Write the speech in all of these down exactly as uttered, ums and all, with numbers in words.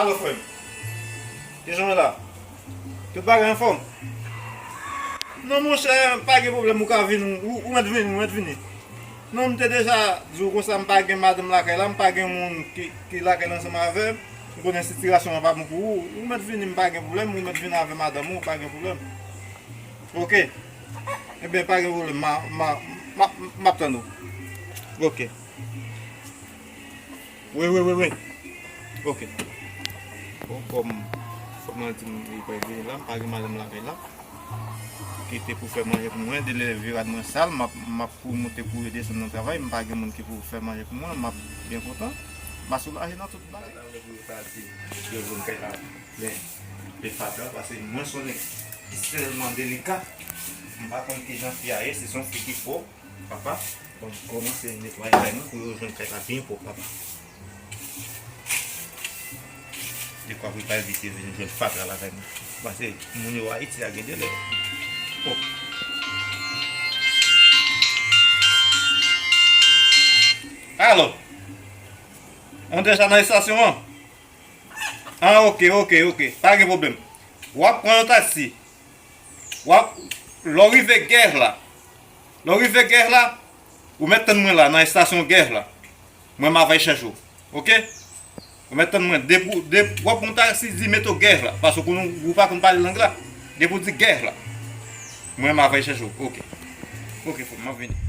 Alo, frè m. Kijan w ye la? Tout bagay anfòm? Non, monchè, pa gen pwoblèm, ou ka vini, ou, ou mèt vini, ou mèt vini. Non, m te deja di w konsa, m pa gen madanm lakay la, m pa gen moun ki, ki lakay la ansanm avè m. M konnen sitiyasyon an pa bon pou ou. Ou mèt vini, m pa gen pwoblèm, ou mèt vini avè madanm ou, pa gen pwoblèm. Ok. Ebyen, pa gen pwoblèm, m a, m a, m a, m ap tann ou. Ok. Wi, wi, wi, wi. Ok. Bon, kòm, kòm nan di m li pral vini la, m pa gen madanm lakay la. Ki te pou fè manje pou mwen, de lè vye rad mwen sal, m ap, m ap kouri monte kouri desann nan travay, m pa gen moun ki pou fè manje pou mwen, m ap byen kontan. M a soulaje nan tout bagay. Sa vle pou yo ta di, yo vle m kay la, men, men fatra, paske mwen se yon nèg ki tèlman delika, m pa konn kijan fi a ye, si se yon fi ki pwòp, papa, bon, kòmanse netwaye kay mwen pou yo jwenn kay la byen pwòp, papa. Dekwa pou l pa evite vin jwenn fatra lakay mwen. Paske moun yo Ayiti a gen de lè. Oh. Alo. On deja nan estasyon an? Ah, ok, ok, ok. Pa gen pwoblèm. W ap pran yon taksi. W ap, lè w rive Gèh la, lè w rive Gèh la, ou mèt tann mwen la, nan estasyon Gèh la. Mwen, m a va chèche w. Ok? Ou mèt tann mwen. Depi w, depi w ap pran taksi, di mete w Gèh la. Paske ou konn, ou pa konn pale lang la. Depi w di Gèh la. Mwen, m a va chèche w. Ok. Ok, frè m, m ap vini.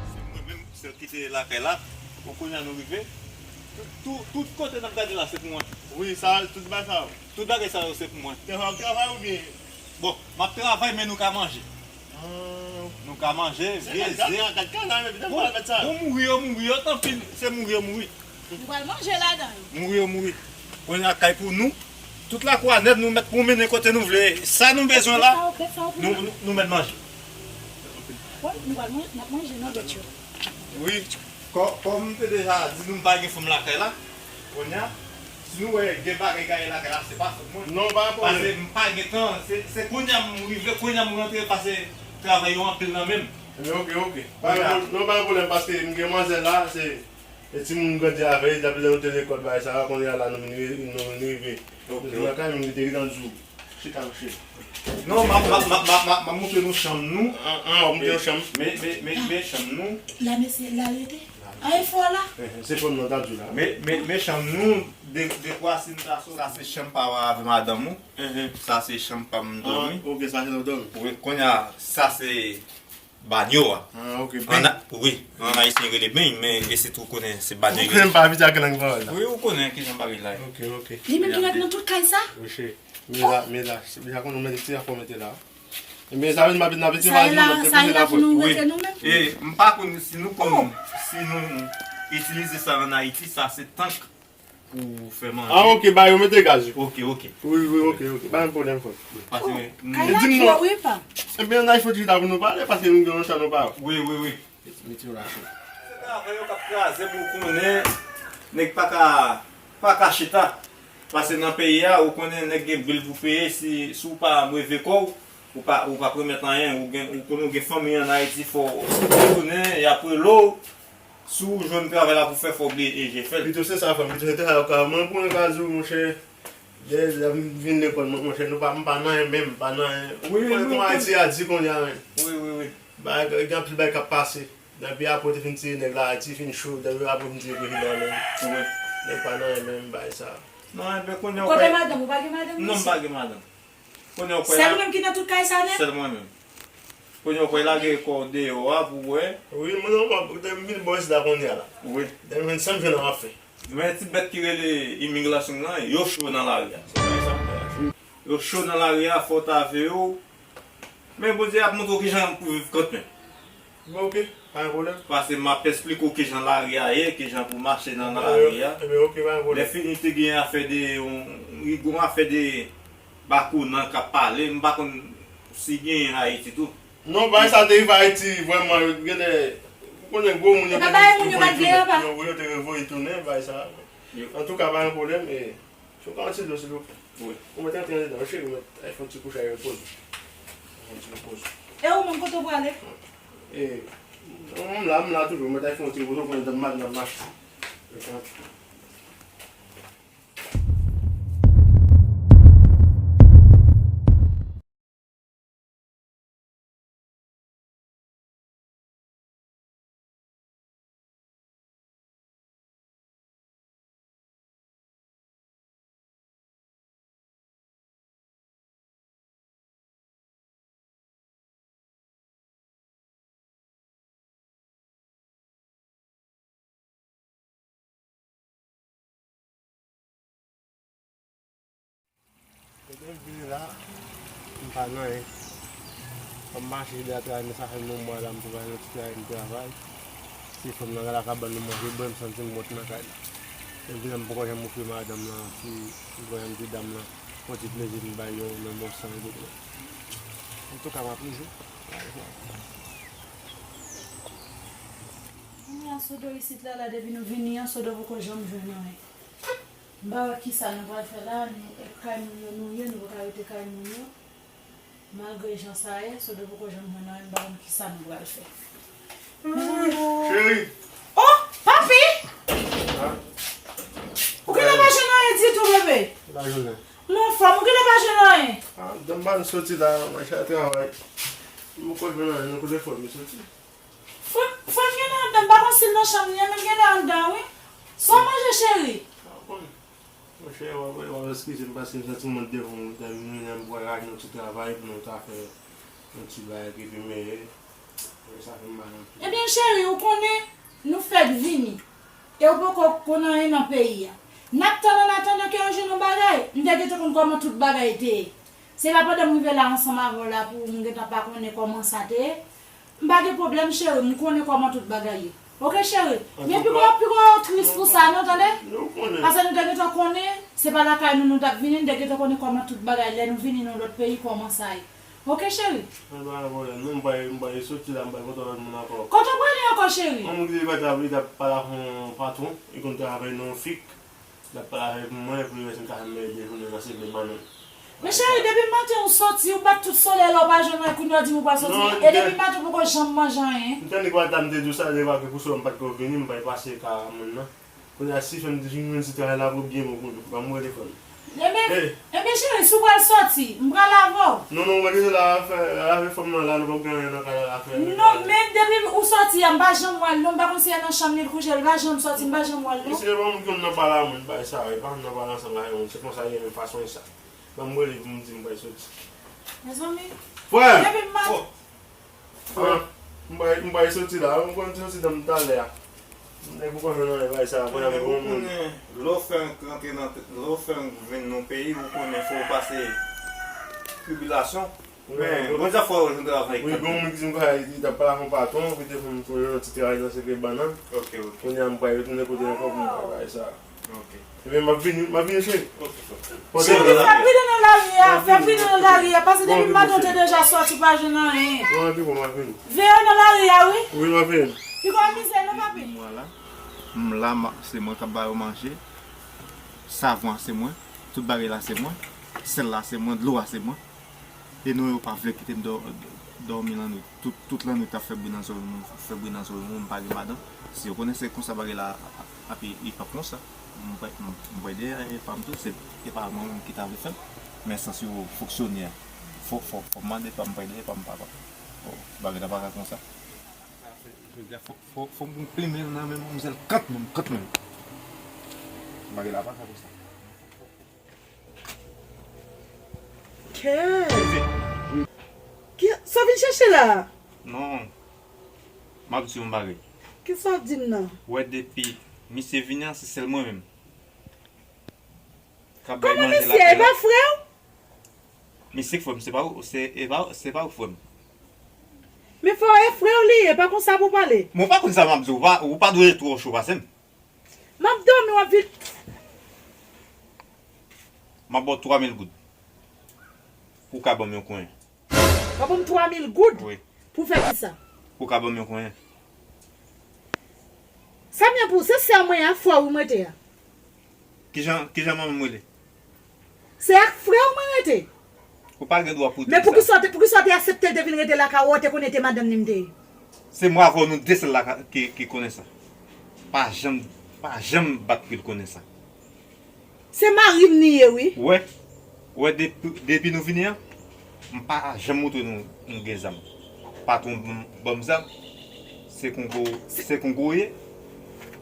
Se mwen menm, sèl ki te lakay la. Bon, kounye a nou rive. Tout, tout, tout kote n ap gade la, se pou mwen. Wi, sa, tout bagay sa yo. Tout bagay sa yo, se pou mwen. Te fè w travay oubyen? Bon, m ap travay, men nou ka manje. Ah. Nou ka manje, se vye gad, gad, gad, gad, gad, gad, gad sa. Bon, mouri yo, mouri yo, tanpri, se mouri yo, mouri. Nou pral manje ladan yo. Mouri yo, mouri. Kounye a kay pou nou. Tout lakou a nèt, nou mèt pwomennen kote nou vle. Sa nou bezwen la, nou, nou, nou mèt manje. Bon, nou pral manje, n ap manje non bèt yo. Wi, kò-, kòm m te deja di nou, m pa gen fanm lakay la. Kounye a, si nou wè gen bagay gaye lakay la, se pa fòt mwen. Non, pa gen pwoblèm. Paske m pa gen tan, se, se kounye a m rive, kounye a m rantre, paske travay yo anpil nan men m. Ok, ok. Pa gen pwoblèm, non, pa gen pwoblèm, paske m gen manzè la, se, e timoun m grandi avè l, depi lè nou te lekòl, bagay sa a, kounye a la, nou vin ri-, nou vin rive. Ok, nou vin lakay, nou te gentan di w. Chita, chita. Non, m ap, m ap, m ap, m ap, m ap, m ap montre nou chanm nou. An, an, w ap montre nou chanm. Men, men, men, men chanm nou. La, mesye, la rete. An, e fò la. Eh, eh, se fanm nan ta di w la. Men, men, men chanm nou, de, dekwa, si n ta sot, sa se chanm pa w avè madanm ou. Mhm. Sa se chanm pa m dòmi. Ah, ok, sa se chanm dòmi. Wi, kounye a, sa se banyo a. Ah, ok, beny. An a-, wi, an ayisyen rele beny, men isit ou konnen se banyo. Ou konnen m pa abitye ak lang pawòl la. Wi, ou konnen kijan bagay la ye. Ok, ok. Li menm ki ret nan tout kay sa? Wi, cheri. Men la, men la, deja konnen w mete ti afè w mete la. Ebyen, sa vle di m ap, n ap itilize la, nou, n ap depoze la pou nou rete nou menm. E, m pa konn si nou konn, si nou itilize sa ann Ayiti, sa se tank pou fè manje. Ah, ok, ba yo mete gaz yo. Ok, ok. Wi, wi, ok, ok. Pa gen pwoblèm, frè m. Paske, mm. Kay la di m non. Ebyen, n a fè chita pou nou pale, paske nou gen yon chan nou pa. Wi, wi, wi. Mete yo la, frè m. Se travay yo k ap kraze m, ou konnen, nèg pa ka, pa ka chita. Paske nan peyi a, ou konnen nèg gen bil pou peye, si, si w pa breve kò w, ou pa, ou p ap remèt anyen, ou gen, ou konnen w gen fanmi ann Ayiti, fò w tounen, y ap rele w, si w jwenn travay la pou fè, fò w bliye E G F L. Pito se sa, frè m, pito se travay ou ka, mwen pou mwen ka di w, monchè, depi lè m vin lekòl, mwen, monchè, nou pa, m pa nan anyen menm, m pa nan anyen. Wi, wi, wi. Kòm Ayiti a di kounye a menm. Wi, wi, wi. Bagay, gen anpil bagay k ap pase. Depi apre yo te fin tire nèg la, Ayiti fin cho, depi apre yo fin tire prezidan menm. Wi. Nèg pa nan anyen menm, bagay sa. Non, enben kounye a w kwè. Kote madanm ou? Pa gen madanm isit? Non, m pa gen madanm. Kounye a w kwè la. Sèl ou menm ki nan tout kay sa nèt? Sèl mwen menm. Kounye a w kwè lage kò w deyò a pou w wè. Wi, mwen non, mwen, m vin bò isit la kounye a la. Wi. Depi m jwenn sa m jwenn an m ap fè. Men ti bèt ki rele imigrasyon lan, yo cho nan lari a. Se pa sa m fè la. Yo cho nan lari a, fò w ta veye w. Men Bondye ap montre w kijan pou viv kanmenm. Ebyen, oke, pa gen pwoblèm. Paske m ap esplike w kijan lari a ye, kijan pou mache nan lari a. Ebyen, oke, pa gen pwoblèm. Lè fini, te gen afè de, yon, yon afè de bakounan k ap pale, m pa konn si genyen Ayiti tou. Non, bagay sa te rive Ayiti, vrèman, yo genlè, ou konnen gwo moun yo te revoye tounen, yo, yo te revoye tounen, bagay sa. Antouka, pa gen pwoblèm, e, si w ka yon ti dlo, silvouplè. Wi. Ou mèt antre andedan, cheri, ou mèt al fè yon ti kouch a repoze. Fè yon ti repoze. E ou menm, kote w prale? E, m la, m la toujou, ou mèt al fè yon ti repoze, ou konnen maten n ap mache. Kote m vini la, m pa nan anyen. Kòm m mache de a travay, men sa fè yon mwa la, m tou pa nan ti travay, m travay. Se fanm nan la kabann nou manje, bwè, m santi m wont nan kay la. Epi m poko janm ofri madanm nan, ti, m poko janm di dam nan, yon ti plezi m bay yo, nan bon san, goute. Antouka, m ap rive. Kounye a, Sodo isit la, la, depi nou vini an, Sodo poko janm jwenn anyen. M pa wè kisa nou pral fè la, nou, e kay moun yo nou ye, nou poko rete kay moun yo. Malgre jan sa ye, Sodo poko janm jwenn anyen, m pa konn kisa nou pral fè. Cheri! Oh, papi! Ou genlè pa jwenn anyen ditou, bebe? Lajounen. Mon fanm, ou genlè pa jwenn anyen? Ah, m pa soti la, mwen chak travay. M poko jwenn anyen, nan kote fò m soti. Frè, frè m genlè anndan, m pa konn si l nan chanm li an, men l genlè anndan, wi. Sa w manje, cheri? Monchè, w ap, w ap eskize m paske m santi m wont devan w, m ta vin menen m pral raje yon ti travay pou nou ta fè yon ti bagay ki pi meyè. Sa fè m mal anpil. Ebyen, cheri, ou konnen, nou fèk vini. E ou poko konn anyen nan peyi a. N ap tann, n ap tann ke yo jwenn yon bagay. M te gentan konn kòman tout bagay te ye. Se pa pandan m rive la ansanm avè w la pou m gentan pa konnen kòman sa te ye. M pa gen pwoblèm, cheri, m konnen kòman tout bagay ye. Oke, cheri? Men pi gwo, pi gwo tris pou sa, non, tande? Paske nou te gentan konnen, se pa lakay nou nou t ap vini, nou te gentan konnen kòman tout bagay, lè nou vini nan lòt peyi, kòman sa ye. Oke, cheri? Mwen pa gen pwoblèm, non, m pa, m pa soti la, m pa kontan lòt moun ankò. Kote w prale ankò, cheri? Yon moun ki te pa t ap, li t ap pale ak yon patwon, li konn travay nan yon fik. L ap pale avèk mwen pou li wè si m ka fè m ede jounen nan segle bannann. Men cheri, depi maten ou soti, ou bat tout solèy la, ou pa jwenn anyen, kounye a w di m ou pral soti. E depi maten ou poko janm manje anyen. M tande kwa ta m te di w sa, depi apre pou sou m pa t ko vini, m pa pase ka moun nan. Kounye a si fè m di jwenn ti travay la pou byen bon pou nou. Ban m rele fò m. Ebyen, ebyen cheri, si w pral soti, m pral avè w. Non, non, mwen genlè la fè, lave fanm nan la, nou p ap gen anyen nan kay la fè. Non, men depi ou soti a, m pa janm wè l non, m pa konn si e nan chanm li l kouche, l pa janm soti, m pa janm wè l non. Mesye, pa moun ki konn nan pale a moun, bay sa, e pa moun nan pale ansanm avè moun, se konsa ye, men fason e sa. Ban m rele pou m di m pral soti. Mezanmi. Frè! Depi m mat- Ah, m bay, m bay soti la, m konn soti nan talè a. Nèg ou konn nan bagay sa, konnen avèk yon moun. Lè w fè rantre nan, lè w fè vin nan peyi, ou konnen fò w pase tribilasyon. Men, Bondye ap fè w jwenn travay. Wi, gon moun ki di m konsa, li t ap pale ak yon patwon, ki te fè m konnen yon ti travay nan segle bannann. Ok, ok. Kounye a m pral retounen kote ankò pou m fè bagay sa. Ok. Ebyen, m ap vini, m ap vini, cheri. Ok, ok. Cheri, fè vide nan lari a, fè vide nan lari a, paske depi maten ou te deja soti, ou pa jwenn anyen. Bon, epi bon, m ap vini. Veye nan lari a, wi. Wi, m ap vini. Pi gwo mizè, non, papi? Mwen la, m la, m ap, se mwen k ap ba yo manje. Savon an se mwen. Tout bagay la se mwen. Sèl la se mwen, dlo a se mwen. E non, yo pa vle kite m dò-, dòmi lannwit. Tout, tout lannwit ap fè bri nan zòrèy mwen, fè bri nan zòrèy mwen, m pa gen madanm. Si yo konnen se konsa bagay la ap, ap, ap, li p ap konsa. M pral, m, m pral dèyè pa m tou, se, se pa mwen menm ki ta vle fè l. Men sans yo fonksyone a, fò, fò, fò m mande pa m, pral dèyè pa m papa. Bon, bagay la pa ka konsa. Jodi a, fò, fò, fò m plimen nan men manmzèl kanmenm, kanmenm. Bagay la pa ka konsa. Kè. Ki, sa w vin chèche la a? Non. M ap di yon bagay. Kisa w ap di m nan? Wè depi misye vini an, se sèl mwen menm k ap bay manje lakay la. Kòman misye? E pa frè w? Misye k frè m, se pa ou, se, e pa, se pa ou k frè m. Men frè w, e frè w li ye, pa konsa pou pale. Men w pa konn sa m ap di w, ou pa, ou pa dwe twò cho pase m. M ap dòmi, w ap vin. M ap ba w twa mil goud. Pou w ka ban m yon konyen. W ap ban m twa mil goud? Wi. Pou fè kisa? Pou w ka ban m yon konyen. Sa m ye pou w? Se sè mwen a, frè w mwen te a. Kijan, kijan manman m rele? Se ak frè w mwen rete. Ou pa gen dwa pou di sa. Men poukisa w te, poukisa w te aksepte l te vin rete lakay ou, ou te konnen te madanm li m te ye? Se mwen avè w nou de sèl la ka, ki, ki konnen sa. Pa janm, pa janm bat pou l konnen sa. Se mari m li ye, wi. Ou wè, ou wè, depi, depi nou vini an, m pa janm montre nou m gen zam. Patwon ban m, ban m zam, se konko, se konko w ye.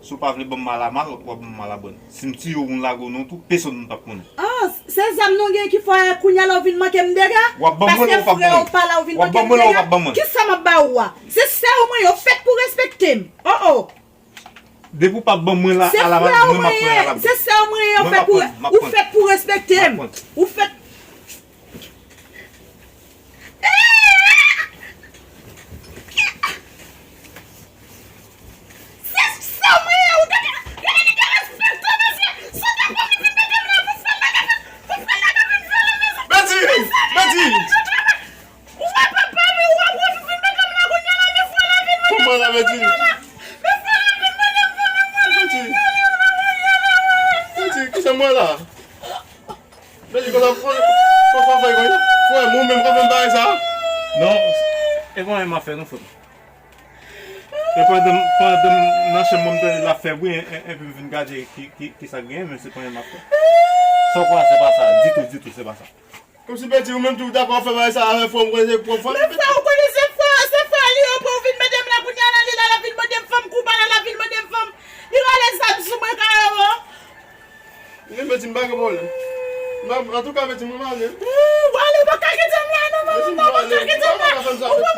Si w pa vle ban m mal a mal, w ap ban m mal a bòn. Si m tiye w, m lage w nan yon twou, pèsonn moun p ap konnen. Ah, se zam nou gen ki fè kounye a la w vin manke m dega? W ap ban mwen l ou p ap ban mwen? Paske frè w pa la w vin manke m dega? W ap ban mwen l ou p ap ban mwen? Kisa m ap ba ou a? Se sè w mwen ye, ou fèt pou respekte m. Oh, oh. Depi w p ap ban mwen la, se ala frè w mwen ye, se sè w mwen ye, ou fèt pou, ou fèt pou respekte m. Ou fèt. Se sè w mwen ye, ou gade, gade li derespekte, mesye. Si w te pran li vin mete m la pou fè l lage, pou fè l lage vin fè l mezon. Betty! Betty! Ou wè papa m, ou wè ou vin mete m la kounye a la, men fò la vin mete m la kounye a la. Men fò la vin mete m fanmi mwen la. Betty. Betty, kisa m wè la? Betty, konsa, konsa, konsa fè konsa. Frè m, ou menm k ap fè m bagay sa? Non, e konyen m ap fè non, frè m. E pandan, pandan m nan chanm mwen, m tande l ap fè bri, e, e, epi m vin gade ki, ki, ki sa k genyen, men se konyen m ap fè. Sa w kwè se pa sa, ditou, ditou, se pa sa. Kòmsi Betty, ou menm tou w dakò fè bagay sa avè frè w, ou konnen se pwòp frè w. Men frè w konnen se frè, se frè li yo pran w vin mete m la kounye a la, li la, l ap vin mande m fanm, kou pa la, l ap vin mande m fanm. Li rale zam sou mwen kareman. Men Betty, m pa gen pwoblèm. M pa, antouka, Betty, mwen m ale. Ou ale, ou pa ka kite m la, non, non, non, ou pa ka kite m la. Ou pa